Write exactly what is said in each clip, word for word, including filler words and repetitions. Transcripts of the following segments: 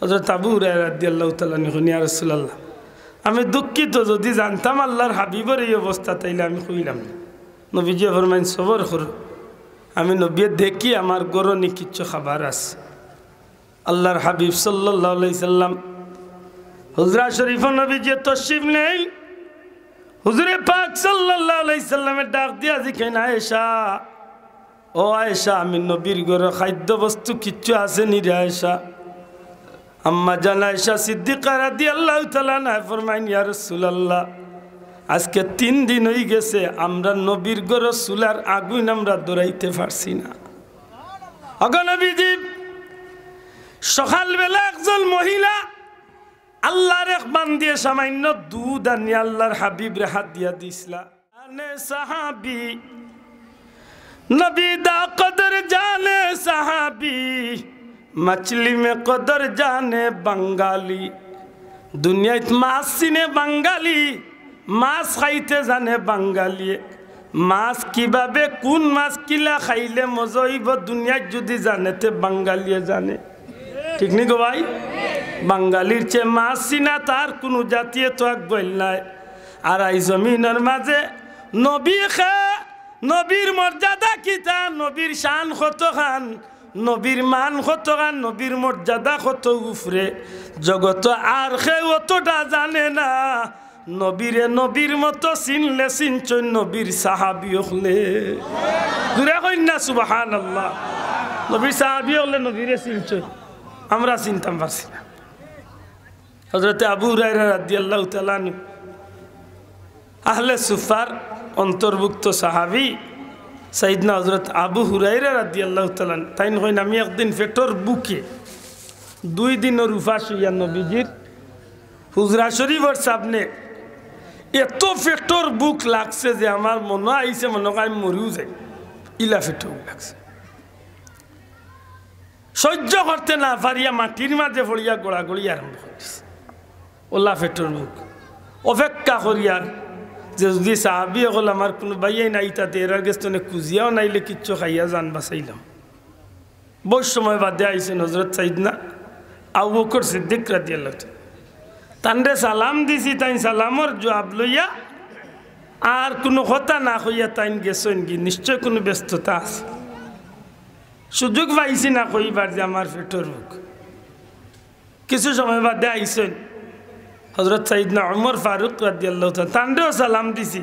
হযরত আবু হুরায়রা রাদিয়াল্লাহু তাআলা আনহু কইন, "ইয়া রাসূলুল্লাহ, আমি দুঃখিত, যদি জানতাম আল্লাহর হাবিবর এই অবস্থা, তাইলে আমি কইলাম না।" নবীজি ফরমাইন, "সবর করো, আমি নবীয়ে দেখি আমার ঘরো নি কিচ্ছু খাবার আছে।" আল্লাহর হাবিব সাল্লাল্লাহু আলাইহি সাল্লাম হুজরা শরীফো নবীজি তশরিফ নেইন। হুজুরে পাক সাল্লাল্লাহু আলাইহি সাল্লামে ডাক দিয়া জিকাইন, "আয়েশা, ও আয়েশা, আমি নবীর ঘরো খাদ্য বস্তু কিচ্ছু আছে নি রে আয়েশা?" আম্মা জান আয়েশা সিদ্দিকা রাদিয়াল্লাহু তাআলা আনহা ফরমাইন, "ইয়া রাসূলুল্লাহ, আজকে তিন দিন অই গেছে, আমরা নবীর ঘরো চুলার আগুইন আমরা ধরাইতে পারছি না।" ওগো নবীজি, সকালবেলা একজন মহিলা আল্লাহর এক বান্দিয়ে সামান্য দুধ আনিয়া আল্লাহর হাবিবরে হাদিয়া দিছলা। জানে সাহাবি, নবী দা কদর জানে সাহাবি, মছলি মে কদর জানে বাঙালি। দুনিয়াত মাছ চিনে বাঙালি, মাছ খাইতে জানে বাঙালিয়ে। মাছ কিভাবে, কুন মাছ কিলা খাইলে মজা অইবো, দুনিয়াত যুদি জানে, তে বাঙালিয়ে জানে। ঠিক নি গো ভাই? বাঙালির চেয়ে মাছ চিনাত আর কুনু জাতিয়ে তো আগুয়াইল নায়। আর আই জমিনর মাঝে নবী কে, নবীর মর্যাদা কিতা, নবীর শান কতখান, নবীর মান কতখান, নবীর মর্যাদা কত উপরে, জগতো আর কেউ অতটা জানে না। নবীরে নবীর মতো চিনলে চিনছইন নবীর সাহাবি অকলে। জুরে কইন না সুবহানাল্লাহ। নবীর সাহাবি অকলে নবীরে চিনছইন, আমরা চিনতাম পারছি না। হযরতে আবু হুরায়রা রাদিয়াল্লাহু তাআলা আনহু, আহলে সুফার অন্তর্ভুক্ত সাহাবি সাইয়েদনা হযরত আবু হুরায়রা রাদিয়াল্লাহু তাআলা আনহু, তাইন কইন, "আমি একদিন পেটর ভুকে দুই দিনর উপাস অইয়া নবীজির হুজরা শরীফর সামনে এত পেটর ভুক লাগছে যে আমার মনো আইছে মনো অয় আমি মরিও যাই, ইলা পেটর ভুক লাগছে।" সহ্য করতে না পারিয়া মাটির মাঝে পড়িয়া গড়াগড়ি আরম্ভ করি দিছে। অলা পেটর ভুক। অপেক্ষা করিয়ার যে যুদি সাহাবি অকল আমার কুনু ভাইয়াইন আইতা তে এরার গেছ থনে খুজিয়াও নাইলে কিচ্ছু খাইয়া জান বাঁচাইলাম। বউত সময় বাদে আইছইন হযরত সাইয়েদনা আবু বকর সিদ্দিক রাদিয়াল্লাহু তাআলা। তানরে সালাম দিছি, তাইন সালামর জুয়াব লইয়া আর কুনু কথা না কইয়া তাইন গেছইন গি, নিশ্চয় কুনু ব্যস্ততা আছে। সুযোগ পাইছি না কইবার যে আমার পেটর ভুক। কিছু সময় বাদে আইছইন হযরত সাইয়েদনা উমর ফারুক রাদিয়াল্লাহু তাআলা, তানরেও সালাম দিছি,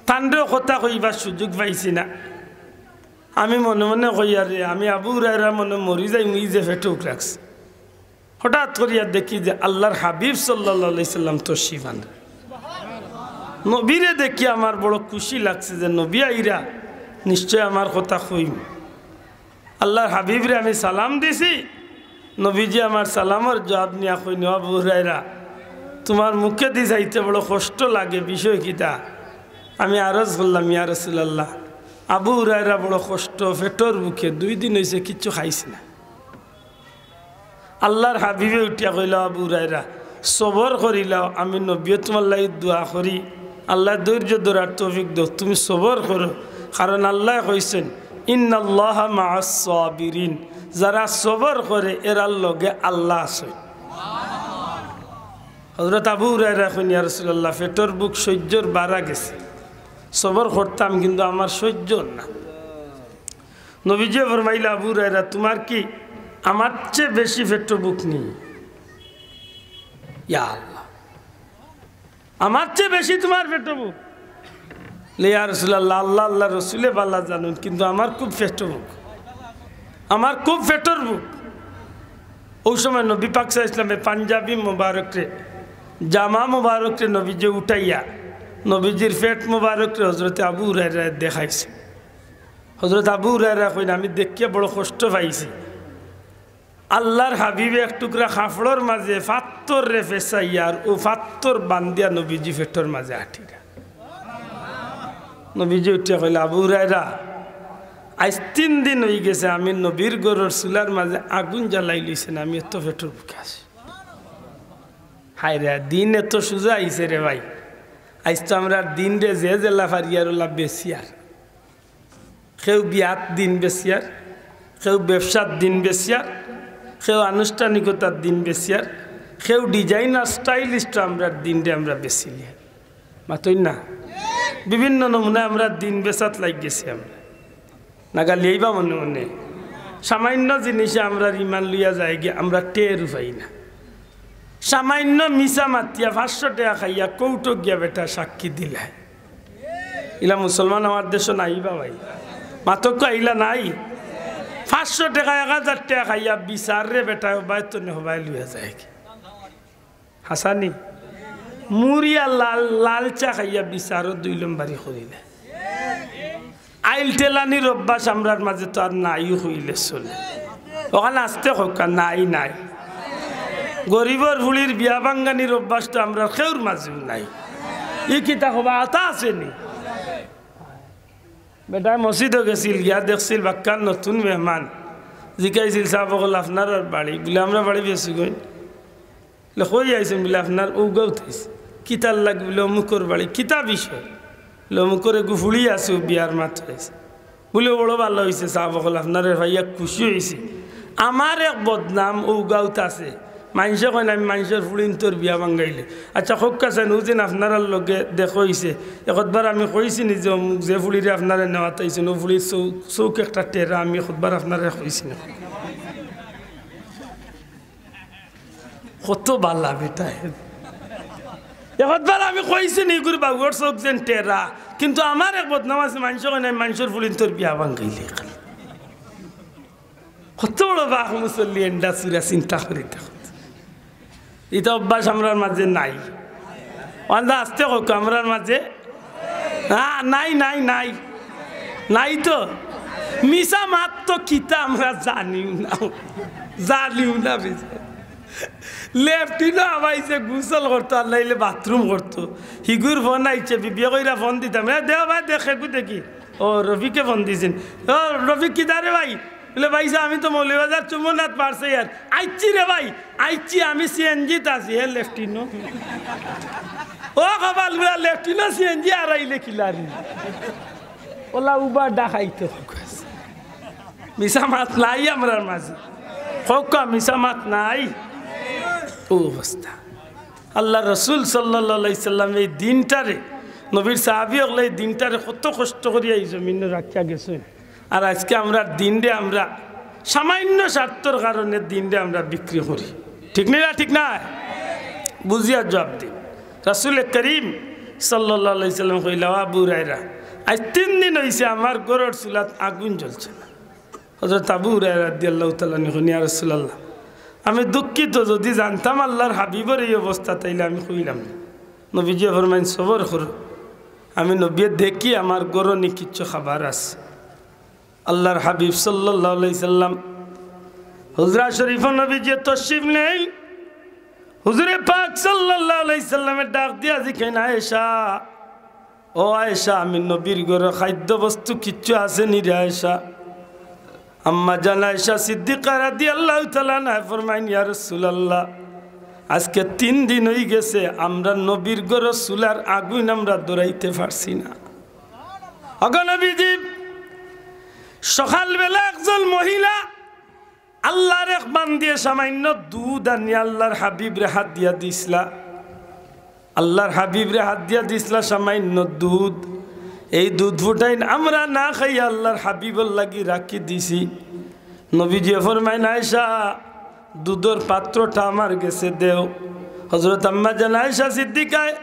তানরেও কথা কইবার সুযোগ পাইছি না। আমি মনে মনে কইয়ার রে, আমি আবু হুরায়রা মনে মরি যাইমু, ই যে পেটর ভুক লাগছে। হঠাৎ করিয়া দেখি যে আল্লাহর হাবিব সাল্লাল্লাহু আলাইহি সাল্লাম তশরিফ আনরা। নবীরে দেখি আমার বড় খুশি লাগছে যে নবী আইরা, নিশ্চয় আমার কথা কইমু। আল্লাহর হাবিবরে আমি সালাম দিছি, নবীজি আমার সালামর জুয়াব নিয়া কইন, "ও আবু হুরায়রা, তুমার মুখেদি যাইতে বড় কষ্ট লাগে, বিষয় কিতা?" আমি আরজ করলাম, "ইয়া রাসূলুল্লাহ, আবু হুরায়রা বড় কষ্ট, পেটর ভুকে দুই দিন অইছে কিচ্ছু খাইছে না।" আল্লাহর হাবিবে উঠিয়া কইলা, "আবু হুরায়রা, সবর করিলাও, আমি নবীয়ে তুমার লাগি দোয়া করি, আল্লায় ধৈর্য ধরার তৌফিক দেউক, তুমি সবর করো, কারণ আল্লায় কইছইন, 'ইন্নাল্লাহা মাআস সাবিরিন', যারা সবর করে এরার লগে আল্লাহ আছইন।" হযরত আবু হুরায়রা কইন, "ইয়া রাসূলুল্লাহ, পেটর ভুক সহ্যর বারা গেছে, সবর করতাম কিন্তু আমার সহ্য অর না।" নবীজিয়ে ফরমাইলা, "আবু হুরায়রা, তুমার কি আমার চেয়ে বেশি পেটর ভুক নি?" ইয়া আল্লাহ, আমার চেয়ে বেশি তুমার পেটর ভুক? লে ইয়া রাসূলুল্লাহ, আল্লাহ, আল্লাহর রসুলে ভালা জানইন, কিন্তু আমার খুব পেটর ভুক, আমার খুব পেটর ভুক। অউ সময় নবী পাক সাল্লাল্লাহু আলাইহি ওয়াসাল্লামে পাঞ্জাবি মোবারকরে, জামা মোবারকরে নবীজিয়ে উঠাইয়া নবীজির পেট মোবারকরে হযরতে আবু হুরায়রায় দেখাইছে। হযরত আবু হুরায়রা কইন, "আমি দেখিয়া বড় কষ্ট পাইছি।" আল্লাহর হাবিবে এক টুকরা কাপড়র মাঝে পাত্থররে ফেছাইয়া আর অউ পাত্থর বান্ধিয়া নবীজি পেটর মাঝে আটিরা। নবীজি উঠিয়া কইলা, "আবু হুরায়রা, আইজ তিন দিন অইগেছে আমি নবীর ঘরর চুলার মাঝে আগুন জ্বালাইলিছি না, আমি এত পেটর ভুকে আছি।" হায়রে, দিন এত সুজা আইছে রে ভাই। আইজ তো আমরার দিনরে যে যেলা পারিয়ার অলা বেচিয়ার। কেউ বিয়াত দিন বেচিয়ার, কেউ ব্যবসাত দিন বেচিয়ার, কেউ আনুষ্ঠানিকতার দিন বেচিয়ার, কেউ designer stylist আমরার দিনরে আমরা বেচিলিয়ার। মাতইন না? বিভিন্ন নমুনায় আমরা দিন বেচাত লাগি গেছি আমরা। না গালি এইবা মনে মনে। সামান্য জিনিসে আমরার ইমান লইয়া যায়গি, আমরা টেরও পাই না। সামান্য মিছা মাতিয়া পাঁচশো টেকা খাইয়া কোর্টো গিয়া বেটা সাক্ষী দিলায়। ইলা মুসলমান আমার দেশো নাই বা ভাই। মাতক্কা ইলা নাই। পাঁচশো টেকা, এক হাজার টেকা খাইয়া বিচাররে বেটা হবায় তো নে হবায় লইয়া যায়গি। হাসানি? মুড়িয়া লাল, লাল চা খাইয়া বিচারও দুই লম্বারি করিলে। আইল টেলানির অভ্যাস আমরার মাঝে তো আর নাই কইলে চলে। অখান আস্তে কউক্কা, নাই, নাই। গরিবর ফুড়ির বিয়া ভাঙ্গানির অভ্যাস তো আমরার কেউর মাঝেও নাই। ই কিতা কবা, আতা আছে নি? বেটায় মসজিদো গেছিল, গিয়া দেখছিল বাক্কা নতুন মেহমান। জিকাইছিল, "সাব অকল আপনারার বাড়ি?" বুলে, "আমরার বাড়ি বেসুগঞ্জ।" বুলে, "কই আইছইন?" বুলে, "আপনার অউ গাঁওত আইছি।" "কিতার লাগি?" বুলে, "অমুকর বাড়ি।" "কিতা বিষয়?" বুলে, "অমুকর এগু ফুড়ি আছে, অউ বিয়ার মাত আইছে।" বুলে, "বড় ভালা অইছে সাব অকল, আপনারে পাইয়া খুশি অইছি। আমার এক বদনাম অউ গাঁওত আছে, মাইনষে কইন আমি মাইনষর ফুড়িন্তর বিয়া ভাঙ্গাইলে।" আচ্ছা, কউক্কা চাইন, অউ যেন আপনারার লগে দেখা অইছে, একতবার আমি কইছি নি যে অমুক যে ফুড়িরে আপনারে নেওয়াত আইছইন, অউ ফুড়ির চউখ, চউখ একটা টেরা, আমি একতবার আপনারে কইছি নি? কত ভালা বেটায়। একতবার আমি কইছি নি, ইগুর বাউর চউখ যেন টেরা, কিন্তু আমার এক বদনাম আছে, মাইনষে কইন আমি মাইনষর ফুড়িন্তর বিয়া ভাঙ্গাইলে। কত বড় বাঘ মুসল্লি এন্ডা চুরা, চিন্তা করি দেখো। ইতা অভ্যাস আমরার মাঝে নাই। অন্দা আস্তে কউক্কা, আমরার মাঝে না, নাই, নাই, নাই। নাই তো। মিছা মাত তো কিতা আমরা জানিও না। জানিও না মিছা। লেফটিনো হামাইছে, গোসল করতো, আর নাইলে বাথরুম করতো। হিগুর ফোন আইছে, বিবিয়ে কইরা ফোন দিতাম, "এ, দেও ভাই, দেখ, হেগু দেখি।" ও, রফিকে ফোন দিছইন। "ও, রফিক, কিতা রে ভাই?" বুলে, "ভাইসাব, আমি তো মৌলভীবাজার চুমনাত পারছি আর।" "আইচ্ছি রে ভাই, আইচ্ছি, আমি সিএনজিত আছি।" হে লেফটিনো। ও কপাল গুড়া, লেফটিনো সিএনজি আর আইলে কিলারি। ওলা উবার ডাকাইতে। মিছা মাত নাই আমরার মাঝে। কউক্কা, মিছা মাত নাই। অউ অবস্থা। আল্লার রসুল সাল্লাল্লাহু আলাইহি সাল্লাম এই দিনটারে, নবীর সাহাবী অকলে এই দিনটারে কত কষ্ট করিয়া ই জমিনো রাখিয়া গেছইন। আর আইজকে আমরার দিনরে আমরা সামান্য স্বার্থর কারণে দিনরে আমরা বিক্রি করি। ঠিক নি না? ঠিক না? বুঝিয়া জুয়াব দিন। রাসুলে করিম সাল্লাল্লাহু আলাইহি সাল্লাম কইলা, "ও আবু হুরায়রা, আইজ তিন দিন অইছে আমার ঘরর চুলাত আগুন জ্বলছে না।" হযরত আবু হুরায়রা রাদিয়াল্লাহু তাআলা আনহু কইন, "ইয়া রাসুলাল্লাহ, আমি দুঃখিত, যুদি জানতাম আল্লার হাবিবর এই অবস্থা, তাইলে আমি কইলাম না।" নবীজিয়ে ফরমাইন, "সবর করো, আমি নবীয়ে দেখি আমার ঘরো নি কিচ্ছু খাবার আছে।" আল্লার হাবিব সাল্লাল্লাহু আলাইহি সাল্লাম হুজরা শরিফো নবীজিয়ে তশরিফ নেইন। হুজুরে পাক সাল্লাল্লাহু আলাইহি সাল্লামে ডাক দিয়া জিকাইন, "আয়েশা, ও আয়েশা, আমি নবীর ঘরো খাদ্য বস্তু কিচ্ছু আছে নি রে আয়েশা?" আম্মা জান আয়েশা সিদ্দিকা রাদিয়াল্লাহু তাআলা আনহা ফরমাইন, "ইয়া রাসুলাল্লাহ, আইজকে তিন দিন অইগেছে আমরা নবীর ঘরো চুলার আগুইন আমরা ধরাইতে পারছি না।" ওগো নবীজি, সকালবেলা একজন মহিলা আল্লার এক বান্দিয়ে সামান্য দুধ আনিয়া আল্লার হাবিবরে হাদিয়া দিছলা। আল্লার হাবিবরে হাদিয়া দিছলা সামান্য দুধ। এই দুধ ফুটাইন আমরা না খাইয়া আল্লার হাবিবর লাগি রাখি দিছি। নবীজিয়ে ফরমাইন, "আয়েশা, দুধর পাত্রটা আমার গেছে দেও।" হযরত আম্মা জান আয়েশা সিদ্দিকায়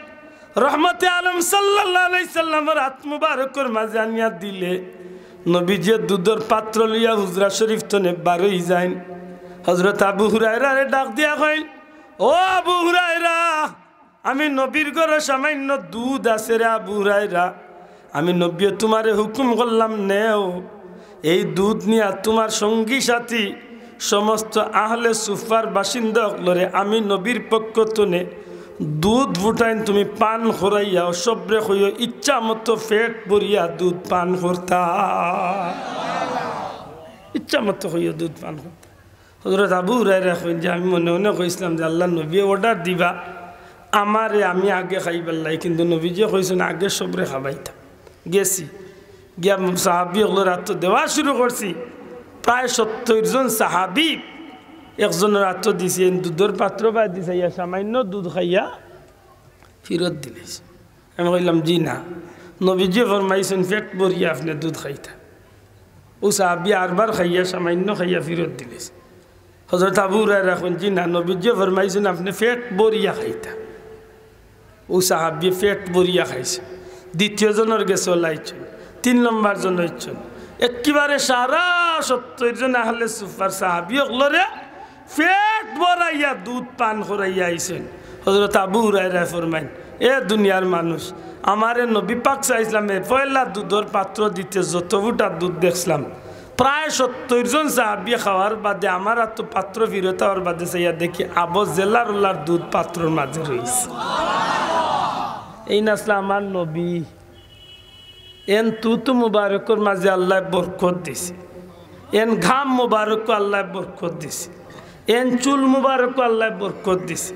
রহমতে আলম সাল্লাল্লাহু আলাইহি সাল্লামর আত মুবারকর মাঝে আনিয়া দিলে, নবীজিয়ে দুধর পাত্র লইয়া হুজরা শরিফ তনে বারই যাইন। হযরত আবু হুরায়রারে ডাক দিয়া কইন, "ও আবু হুরায়রা, আমি নবীর ঘরো সামান্য দুধ আছে রে আবু হুরায়রা, আমি নবীয়ে তুমারে হুকুম করলাম নেও, এই দুধ নিয়া তুমার সঙ্গী সাথী সমস্ত আহলে সুফার বাসিন্দা অকলরে আমি নবীর পক্ষ তনে দুধ ফুটাইন, তুমি পান করাইয়া সবরে কইও ইচ্ছা মতো পেট ভরিয়া দুধ পান করতা।" ইচ্ছা মতো কইও দুধ পান করতা। হযরত আবু হুরায়রা কইন যে, "আমি মনে মনে কইছলাম যে আল্লার নবীয়ে অর্ডার দিবা আমারে, আমি আগে খাইবার লাগি, কিন্তু নবীজিয়ে কইছইন আগে সবরে খাবাইতা।" গেছি, গিয়া সাহাবী অকলর আতো দেওয়া শুরু করছি। প্রায় সত্তইর জন সাহাবী একজনর আতো দিছি, এন দুধর পাত্র বায়দি চাইয়া সামান্য দুধ খাইয়া ফিরত দিলাইছে। আমি কইলাম, "জি না, নবীজিয়ে ফরমাইছইন পেট ভরিয়া আপনে দুধ খাইতা।" অউ সাহাবিয়ে আরবার খাইয়া, সামান্য খাইয়া ফিরত দিলাইছে। হজরত আবু হুরায়রা কইন, "জি না, নবীজিয়ে ফরমাইছইন আপনে পেট ভরিয়া খাইতা।" অউ সাহাবিয়ে পেট ভরিয়া খাইছে। দ্বিতীয় জনর গেছে অলাইছইন, তিন নম্বর জন অইছইন। একেবারে সারা সত্তইর জন আহলে সুফার সাহাবি অকলরে পেট ভরাইয়া দুধ পান করাইয়া আইছইন। হজরত আবু হুরায়রায় ফরমাইন, "এ দুনিয়ার মানুষ, আমারে নবী পাক সাল্লাল্লাহু আলাইহি ওয়াসাল্লামে পয়লা দুধর পাত্র দিতে যত ফুটা দুধ দেখছিলাম, প্রায় সত্তইর জন সাহাবিয়ে খাওয়ার বাদে আমার আতো পাত্র ফিরত আওয়ার বাদে চাইয়া দেখি আবু জেলার ওলার দুধ পাত্রর মাঝে রইছে।" এইন আছলা আমার নবী। এন তুতু মুবারকর মাঝে আল্লায় বরকত দিছে, এন ঘাম মুবারকো আল্লায় বরকত দিছে, এন চুল মুবারকো আল্লায় বরকত দিছে,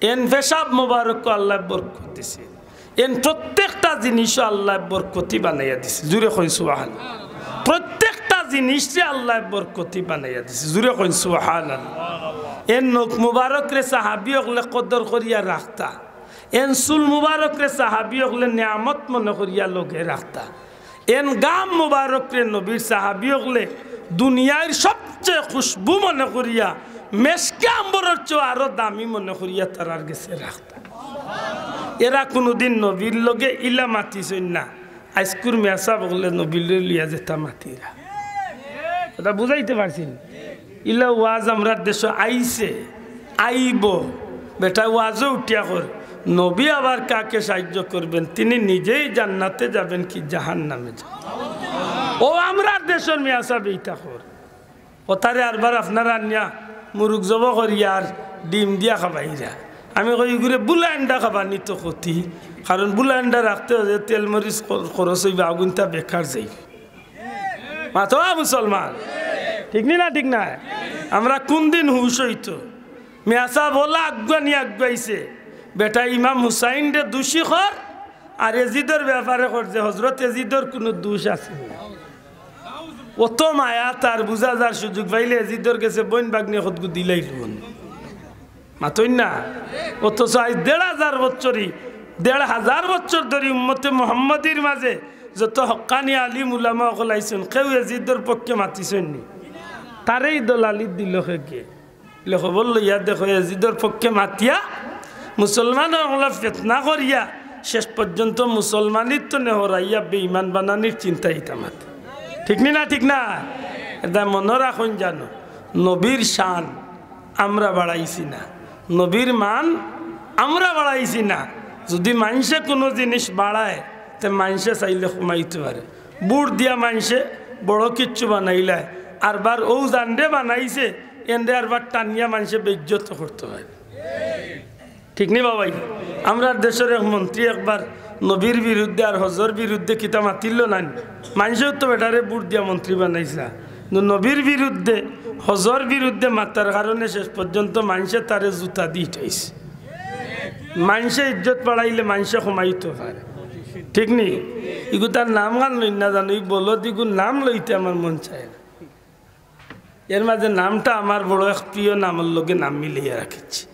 এন পেশাব মুবারকো আল্লায় বরকত দিছে, এন প্রত্যেকটা জিনিসও আল্লায় বরকতি বানাইয়া দিছে। জুরে কইন সুবহানাল্লাহ। প্রত্যেকটা জিনিসরে আল্লায় বরকতি বানাইয়া দিছে। জুরে কইন সুবহানাল্লাহ। এন নখ মুবারকরে সাহাবি অকলে কদর করিয়া রাখতা, এন চুল মুবারকরে সাহাবি অকলে নিয়ামত মনে করিয়া লগে রাখতা, এন ঘাম মুবারকরে নবীর সাহাবি অকলে দুনিয়ার সবচেয়ে খুশবু মনে করিয়া, মেশকে আম্বরর চেয়ে আরো দামি মনে করিয়া তারার গেছে রাখতা। এরা কুনুদিন নবীর লগে ইলা মাতিছইন না। আইজকুর মিয়া সাব অকলে নবীরে লইয়া যেতা মাতিরা, কথা বুঝাইতে পারছি নি? ইলা ওয়াজ আমরার দেশো আইছে, আইবো। বেটা ওয়াজো উঠিয়া কর, নবী আবার কাকে সাহায্য করবেন, তিনি নিজেই জান্নাতে যাবেন কি জাহান্নামে যাবেন। অউ আমরার দেশর মিয়া সাব ইতা কর। অতারে আরবার আপনারা আনিয়া মুরুগ জবো করিয়া আর ডিম দিয়া খাবাইরা। আমি কই, "ইগুরে বুলা আন্ডা খাবানি তো ক্ষতি, কারণ বুলা আন্ডা রাখতে অইলে তেল মরিচ খর-, খরচ অইবা, আগুনটা বেকার যাইবো।" মাতো মুসলমান, ঠিক নি না? ঠিক না? আমরা কুনদিন হুশ অইতো? মিয়া সাব অলা আগুয়ানি আগুয়াইছে, বেটা ইমাম হুসাইনরে দুষি কর, আর এজিদর ব্যাপারে কর যে হজরত এজিদর কুনু দুষ আছে না। অত মায়া তার, বুঝা যার সুযোগ পাইলে এজিদর গেছে বইন ভাগ্নি কতগু দিলাইল। মাতইন না? অথচ আইজ দেড় হাজার বছরই, দেড় হাজার বছর ধরি উম্মতে মুহাম্মদীর মাঝে যত হক্কানি আলিম উলামা অকল আইছইন, কেউ এজিদর পক্ষে মাতিছইন নি? তারেই দলালি দিল কে কে? লে খবর লইয়া দেখো, এজিদর পক্ষে মাতিয়া মুসলমান অকলর ফিতনা করিয়া শেষ পর্যন্ত মুসলমানির তনে হরাইয়া বেঈমান বানানির চিন্তা ইতা মাতে। ঠিক নি না? ঠিক না? এটা মনো রাখইন জানো, নবীর শান আমরা বাড়াইছি না, নবীর মান আমরা বাড়াইছি না। যদি মানষে কুনু জিনিস বাড়ায়, তে মানষে চাইলে কমাইতো পারে। ভোট দিয়া মানষে বড় কিচ্ছু বানাইলায়, আরবার অউ জানরে বানাইছে, এনরে আরবার টানিয়া মানষে বেইজ্জত করতো পারে। ঠিক নি বাবাই? আমরার দেশর এক মন্ত্রী একবার নবীর বিরুদ্ধে আর হজর বিরুদ্ধে কিতা মাতিল না নি? মানষেও তো বেটারে ভোট দিয়া মন্ত্রী বানাইছলা, কিন্তু নবীর বিরুদ্ধে, হজর বিরুদ্ধে মাতার কারণে শেষ পর্যন্ত মানষে তারে জুতা দি ইটাইছে। মানষে ইজ্জত বাড়াইলে মানষে কমাইতো পারে, ঠিক নি? ইগু তার নাম গান লইন না জানো, ই বলদ ইগুর নাম লইতে আমার মন চায় না। এর মাঝে নামটা আমার বড় এক প্রিয় নামর লগে নাম মিলাইয়া রাখিছি।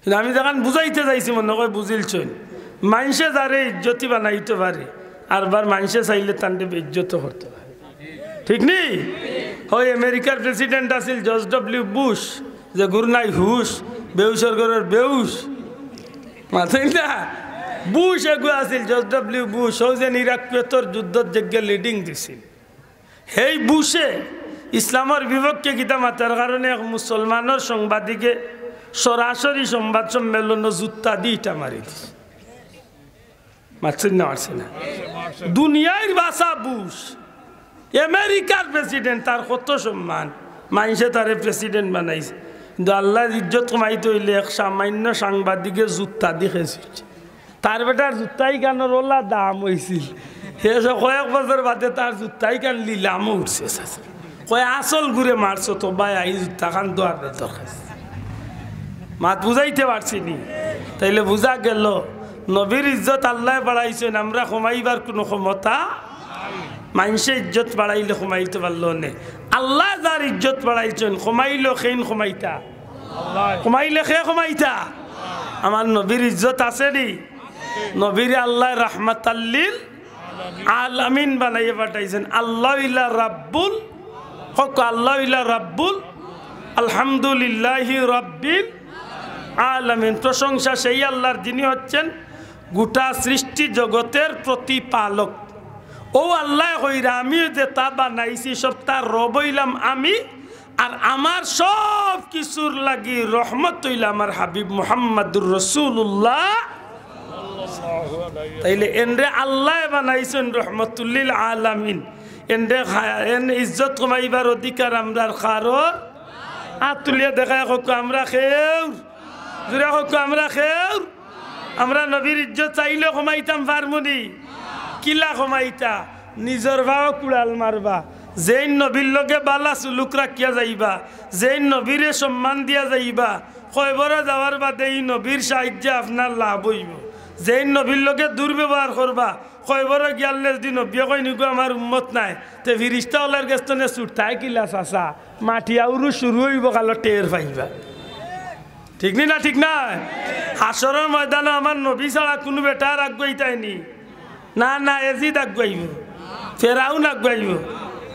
কিন্তু আমি যেখান বুঝাইতে চাইছি, মনো কয় বুঝিলছইন, মানষে যারে ইজ্জতি বানাইতো পারে, আরবার মানষে চাইলে তানরে বেইজ্জত করতো পারে। ঠিক নি? হয় আমেরিকার প্রেসিডেন্ট আছিল জর্জ ডব্লিউ বুশ, যেগুর নাই হুশ, বেউসর ঘরর বেউস। মাতইন না? বুশ এগু আছিল, জর্জ ডব্লিউ বুশ, অউ যে ইরাক কুয়েতর যুদ্ধত যেগিয়ে লিডিং দিছিল। হেই বুশে ইসলামর বিপক্ষে কিতা মাতার কারণে এক মুসলমানর সাংবাদিকে সরাসরি সংবাদ সম্মেলনো জুতা দি ইটা মারি দিছে। মারছইন না, মারছইন না? দুনিয়ার বাসা বুশ, আমেরিকার প্রেসিডেন্ট, তার কত সম্মান, মানষে তারে প্রেসিডেন্ট বানাইছে। কিন্তু আল্লার ইজ্জত কমাইতে অইলে এক সামান্য সাংবাদিকে জুতা দি খেছইছে। তার বেটার জুতাইখানর অলা দাম অইছিল, হে সে কয়েক বছর বাদে তার জুতাইখান লিলামো উঠছে। কয়, "আসল গুরে মারছো তো ভাই, আই জুতাখান দেওয়ার দরকার।" মাত বুঝাইতে পারছি নি? তাইলে বুঝা গেল, নবীর ইজ্জত আল্লায় বাড়াইছইন, আমরা কমাইবার কুনু ক্ষমতা, মানষে ইজ্জত বাড়াইলে কমাইতে পারলো নে। আল্লায় যার ইজ্জত বাড়াইছইন, কমাইলো কেইন কমাইতা? কমাইলে কে কমাইতা? আমার নবীর ইজ্জত আছে নি? নবীরে আল্লায় রাহমাতাল্লিল আলামিন বানাইয়া পাঠাইছইন। আল্লাহ ইলা রাব্বুল, কউক্কা আল্লাহ ইলা রাব্বুল, আলহামদুলিল্লাহি রাব্বিল আলামিন। প্রশংসা সেই আল্লাহর, যিনি হচ্ছেন গোটা সৃষ্টি জগতের প্রতিপালক। অউ আল্লায় কইরা, "আমি যেতা বানাইছি, সব তার রব অইলাম আমি, আর আমার সব কিছুর লাগি রহমত অইলা আমার হাবিব মুহাম্মাদুর রাসূলুল্লাহ।" তাইলে এনরে আল্লায় বানাইছইন রহমতুল্লিল আলামিন। এনরে খা-, এন ইজ্জত কমাইবার অধিকার আমরার কারোর? আত তুলিয়া দেখাইয়া কউক্কা, আমরা কেউর? জুরে কউক্কা, আমরা কেউর? আমরা নবীর ইজ্জত চাইলে কমাইতাম পারমু নি? কিলা কমাইতা? নিজর পাও কুড়াল মারবা। যেইন নবীর লগে বালা সুলুক রাখিয়া যাইবা, যেইন নবীরে সম্মান দিয়া যাইবা, কয়বরো যাওয়ার বাদে ই নবীর সাহায্যে আপনার লাভ অইবো। যেইন নবীর লগে দুর্ব্যবহার করবা, কয়বরো গিয়ারলে যুদি নবীয়ে কইন, "ইগু আমার উম্মত নায়", তে ফিরিস্তা অকলর গেছ থনে ছুটতায় কিলা চাচা? মাটি আউরু শুরু অইবো, কালো টের পাইবা। ঠিক নি না? ঠিক নায়? হাশরর ময়দানো আমার নবী ছাড়া কুনু বেটায় আগুয়াইতায় নি? না, না, এজিদ আগুয়াইবো, ফেরাউন আগুয়াইবো।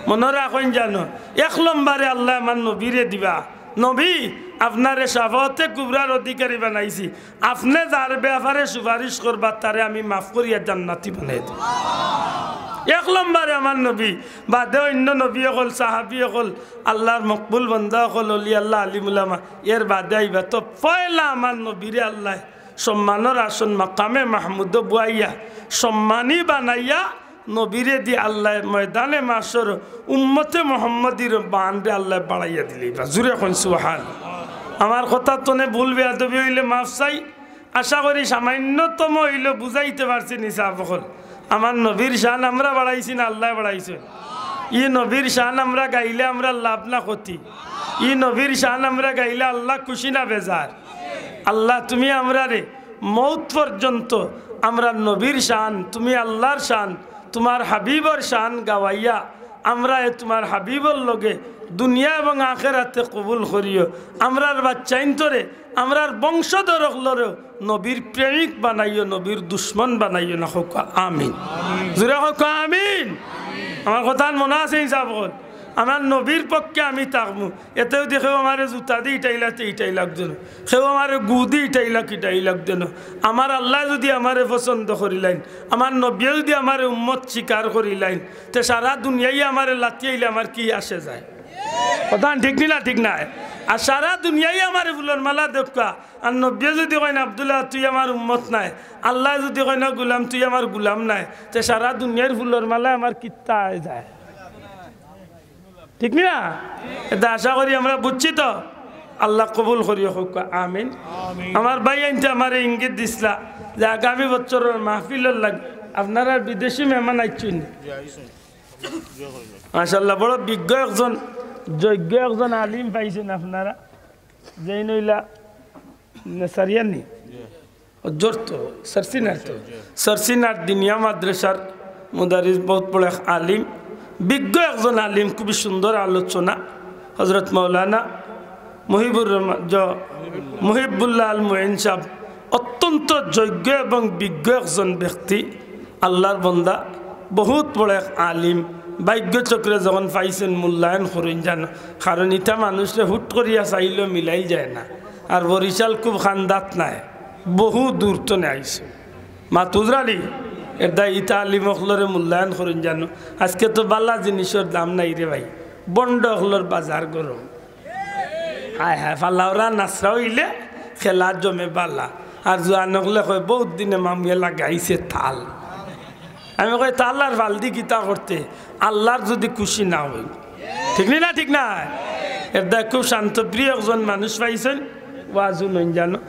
মনো রাখইন জানো, এক লম্বরে আল্লায় আমার নবীরে দিবা, "নবী, আপনারে শাফাআতে কুবরার অধিকারী বানাইছি, আপনে যার ব্যাপারে সুপারিশ করবা, তারে আমি মাফ করিয়া জান্নাতি বানাই দিমু।" এক লম্বরে আমার নবী, বাদে অইন্য নবী অকল, সাহাবী অকল, আল্লাহর মকবুল বান্দা অকল, অলি আল্লাহ, আলিম উলামা, এর বাদে আইবা। তো পয়লা আমার নবীরে আল্লায় সম্মানর আসন মাকামে মাহমুদো বওয়াইয়া, সম্মানী বানাইয়া, নবীরে দি আল্লায় ময়দানে মাশর উম্মতে মুহাম্মদীর বানরে আল্লায় বাড়াইয়া দিলাইবা। জুরে কইন সুবহান। আমার কথার থনে ভুল বেয়াদবি অইলে মাফ চাই। আশা করি সামান্যতম অইলেও বুঝাইতে পারছি নি সাব অকল। আমার নবীর শান আমরা বাড়াইছি না আল্লায় বাড়াইছইন? ই নবীর শান আমরা গাইলে আমরার লাভ না ক্ষতি? ই নবীর শান আমরা গাইলে আল্লাহ খুশি না বেজার? আল্লাহ, তুমি আমরারে মউত পর্যন্ত আমরার নবীর শান, তুমি আল্লাহর শান, তুমার হাবিবর শান গাওয়াইয়া আমরারে তুমার হাবিবর লগে দুনিয়া এবং আখেরাতে কবুল করিও। আমরার বাচ্চাইন্তরে, আমরার বংশধর অকলরেও নবীর প্রেমিক বানাইও, নবীর দুশমন বানাইও না। কউক্কা আমিন। জুরে কউক্কা আমিন। আমার কথাখান মনো আছে নি সাব অকল? আমার নবীর পক্ষে আমি থাকমু। এতে যুদি কেউ আমারে জুতা দি ইটাইলা, তে ইটাইলাউক যেন। কেউ আমারে গু দি ইটাইলাউক, ইটাইলাউক যেন। আমার আল্লায় যুদি আমারে পছন্দ করিলাইন, আমার নবীয়ে যুদি আমারে উম্মত স্বীকার করিলাইন, তে সারা দুনিয়ায় আমারে লাথি আইলে আমার কি আসে যায়? কথাখান ঠিক নি না ঠিক নায়? আর সারা দুনিয়ায় আমারে ফুলর মালা দেউক্কা, আর নবীয়ে যুদি কইন, "আব্দুল্লাহ, তুই আমার উম্মত নায়", আল্লায় যুদি কইন, "না গুলাম, তুই আমার গুলাম নায়", তে সারা দুনিয়ার ফুলর মালায় আমার কিতা যায়? ঠিক নি না? এতে আশা করি আমরা বুঝছি তো। আল্লাহ কবুল করিও, কউক্কা আমিন। আমার ভাইয়াইন্তে আমারে ইঙ্গিত দিছলা যে আগামী বছরর মাহফিলর লাগি আপনারার বিদেশি মেহমান আইছইন। মাশাআল্লাহ, বড় বিজ্ঞ একজন, যোগ্য একজন আলিম পাইছইন আপনারা। যেইন অইলা নেসারিয়ানি। জোর তো, সরসিনার তো। সরসিনার দিনিয়া মাদ্রাসার মুদারিস, বউত বড় এক আলিম, বিজ্ঞ একজন আলিম, খুবই সুন্দর আলোচনা। হযরত মাওলানা মুহিবুর রহমান, জ-, মুহিবুল্লাহ আল মুইন সাব অত্যন্ত যোগ্য এবং বিজ্ঞ একজন ব্যক্তি, আল্লাহর বন্দা, বউত বড় এক আলিম। ভাগ্য চক্রে যখন পাইছইন, মূল্যায়ন করইন জানো, কারণ ইতা মানুষরে হুট করিয়া চাইলেও মিলাইল যায় না। আর বরিশাল খুব খান্দাত নায়, বহু দূর তনে আইছে। মাতুজরালি, এরদায় ইতা আলিম অকলরে মূল্যায়ন করইন জানো। আজকে তো বালা জিনিসর দাম নাই রে ভাই, ভন্ড অকলর বাজার গরম। হায় হায়, ফালাওরা নাসরা অইলে খেলা জমে বালা। আর জুয়ান অকলে কয়, "বউত দিনে মামুয়ে লাগাইছে তাল।" আমি কই, "তাল আর ফাল দি কিতা করতে? আল্লাহর যুদি খুশি না অই।" ঠিক নি না? ঠিক না? এরদায় খুব শান্তপ্রিয় একজন মানুষ পাইছইন, ওয়াজ হুনইন জানো।